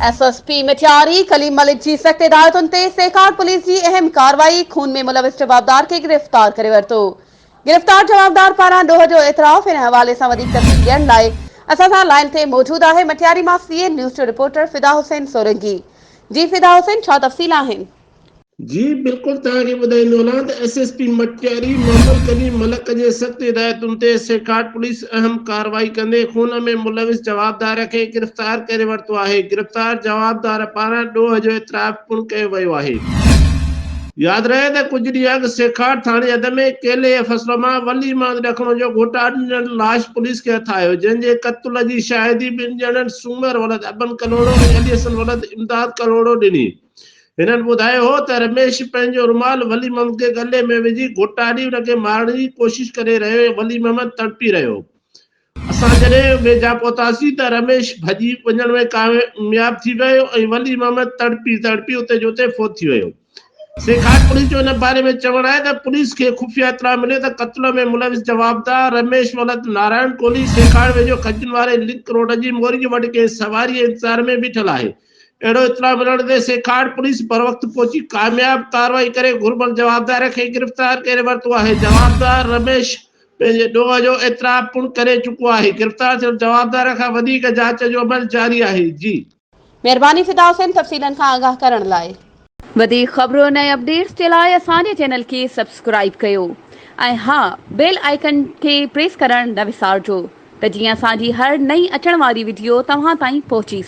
S S P Matiari Kaleem Malik جي سخت هدايتن تي سيکاٽ پوليس جي اهم ڪارروائي، خون ۾ ملوث جوابدار کي گرفتار ڪري ورتو. گرفتار جوابدار پاران ڏوهه جو اعتراف، ان حوالي سان وڌيڪ تفصيل ڏيڻ لاء اسان سان لائين تي موجود آهي مٽياري مان سي اين نيوز جو رپورٽر فدا حسين سولنگي. جي فدا حسين ڇا تفصيل آهن؟ جي بلڪل توهان کي ٻڌائيندو هلان ته S S P Matiari Muhammad Kaleem Malik جي سخت هدايتن تي سيکاٽ پوليس اهم ڪارروائي ڪندي خون ۾ ملوث جوابدار کي گرفتار ڪري ورتو آهي، گرفتار جوابدار پاران ڏوهه جو اعتراف پڻ ڪيو ويو آهي. ياد رهي ته ڪجهه ڏينهن اڳ سيکاٽ ٿاڻي حد ۾ ڪيلي جي فصل مان ولي محمد ڏکڻو جو گهوٽا ڏنل لاش پوليس کي هٿ آيو، جنهن جي قتل جي شاهدي ٻن ڄڻن سومر ولد ابن ڪلهوڙو ۽ علي حسن ولد امداد ڪلهوڙو ڏني. هنن ٻڌايو هو ته رميش پنهنجو رومال ولي محمد کي ڳلي ۾ وجهي گهوٽا ڏئي ان کي مارڻ جي ڪوشش ڪري رهيو ۽ ولي محمد تڙپي رهيو هو. اسان جڏهن ويجها پهتاسين ته رميش ڀڄي وڃڻ ۾ ڪامياب ٿي ويو ۽ ولي محمد تڙپي تڙپي اتي جو اتي فوت ٿي ويو. سيکاٽ پوليس جو ان باري ۾ چوڻ آهي ته پوليس کي خفيه اطلاع مليو ته قتل ۾ ملوث جوابدار رميش ولد نارائڻ ڪولهي سيکاٽ ويجهو کجين واري لنڪ روڊ جي موري وٽ ڪنهن سواري جي انتظار ۾ بيٺل آهي. اهڙو اطلاع ملڻ تي سيکاٽ پوليس بروقت پهچي ڪامياب ڪارروائي ڪري گهربل جوابدار کي گرفتار ڪري ورتو آهي، جوابدار رميش پنهنجي ڏوهه جو اعتراف پڻ ڪري چڪو آهي، گرفتار ٿيل جوابدار کان وڌيڪ جاچ جو عمل جاري آهي. جي. مهرباني فدا حسين تفصيلن کان آگاهه ڪرڻ لاء. وڌيڪ خبرن ۽ اپڊيٽس جي لاء اسان جي چينل کي سبسڪرائيب ڪيو ۽ ها بيل آئيڪن کي پريس ڪرڻ نه وسارجو ته جيئن اسان جي هر نئين اچڻ واري وڊيو توهان تائين پهچي.